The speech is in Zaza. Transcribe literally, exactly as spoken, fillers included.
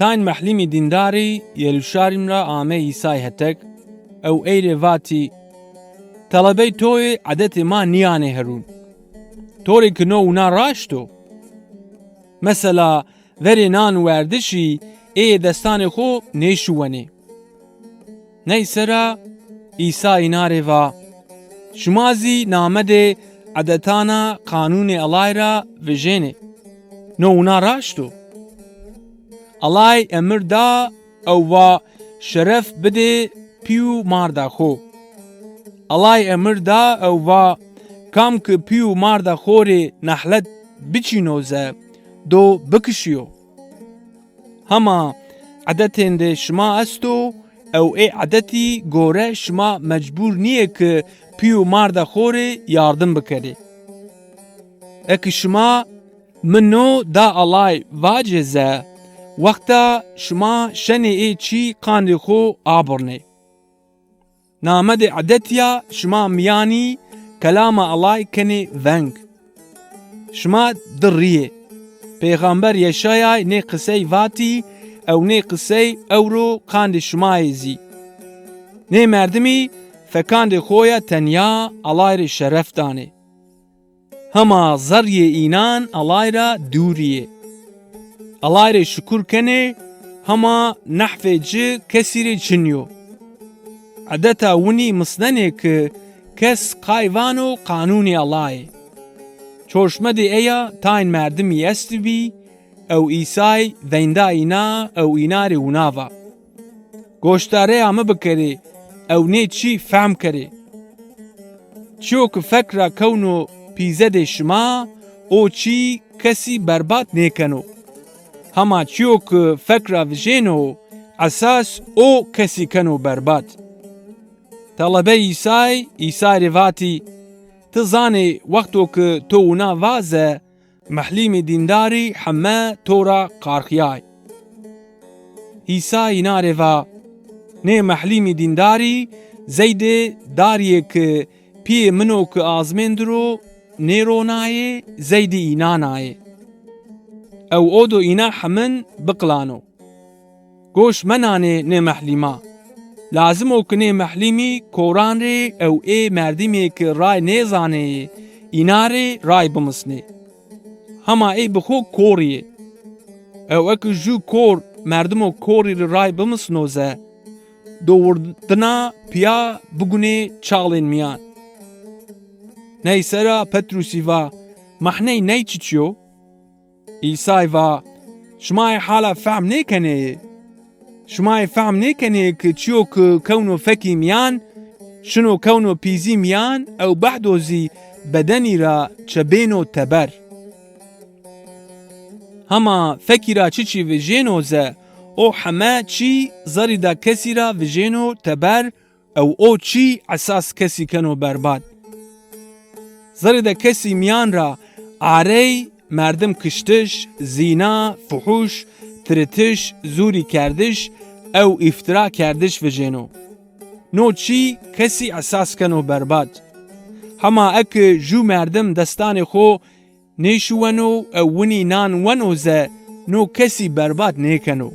Tayn mehlîmî dîndarî Yeruşalîm ra amey Îsay hetek ew ey rê vatî, Telebey to yê, edetê ma nîyanê herûn. To rê ki no wina raşt o? Mesela, verê nan werdişî êyê destanê xo nêşuwenê. Ney sera Îsa îna rê va, Şima zî namedê edetana qanûnê Ellay ra vijênê. No wina raşt o? Ellay emir da ew va, Şeref bidê pî û marda xo. Ellay emir da ew va, Kam ki pî û marda xo rê nehlet biçîno ze, do bikişîyo. Hema edetêndê şima esto ew ê edetî gore şima mecbûr nîyê ki pî û marda xo rê yardim bikerê. Eki şima mi no da Ellay vacê ze, wexta şima şenê ê çî qandê xo abirnê. Namedê edetîya şima mîyanî kelama Ellay kenê veng. Şima di rîyê. Pêxamber Yeşayay nê qisey vatî ew nê qisey ewro qandê şima yê zî. Nê merdimî fekandê xo ya tenya Ellay rê şeref danê. Hema zerrîyê înan Ellay ra dûrî yê. Ellay rê şukur kenê, hema nehfê ci kesî rê çin yo. Edeta winî misnenê ki kes qay vano qanûnê Ellay ê. Çorşmedê eya tayn merdimî estibî ew Îsay veynda îna ew îna rê wina va, Goşdareya mi bikerê ew nê çî fehm kerê. Çîyo ki fek ra kewno pîzedê şima, o çî kesî berbat nêkeno. Hema çîyo ki fek ra vijêno, esas o kesî keno berbat. Telebey Îsay, Îsay rê vatî, Ti zanê wexto ki to wina vaze, mehlîmî dîndarî heme to ra qarxîyay. Îsa îna rê va, Nê mehlîmî dîndarî zeydê darîyê ki pîyê min o ki azmên dir o nêronayê, zeydî înan ayê. Ew o do îna hemin biqilano. Goş menanê nê mehlîma. Lazim o ki nê mehlîmî koran rê ew ê merdimê ki ray nêzanê îna rê ray bimisnê. Hema ey bi xo korî yê. Ew eki jû kor merdimo korî rê ray bimisno ze, do wirdina pîya bigunê çalên mîyan. Ney sera Petrusî va, Mehney ney çiçî yo? Îsay va, Şima ê hala fehm nêkenê yê? Şima ê fehm nêkenê ki çîyo ki kewno fekî mîyan, şino kewno pîzî mîyan ew behdo zî bedenî ra çebêno teber. Hema fekî ra çiçî vijêno ze, o heme çî zerrî da kesî ra vijêno teber, ew o çî esas kesî keno berbat. Zerrî de kesî mîyan ra arey, merdim kiştiş, zîna, fuhuş, tiritiş, zûrî kerdiş ew îftira kerdiş vijêno. No çî kesî esas keno berbat. Hema eki jû merdim destanê xo nêşuweno ew winî nan weno ze, no kesî berbat nêkeno.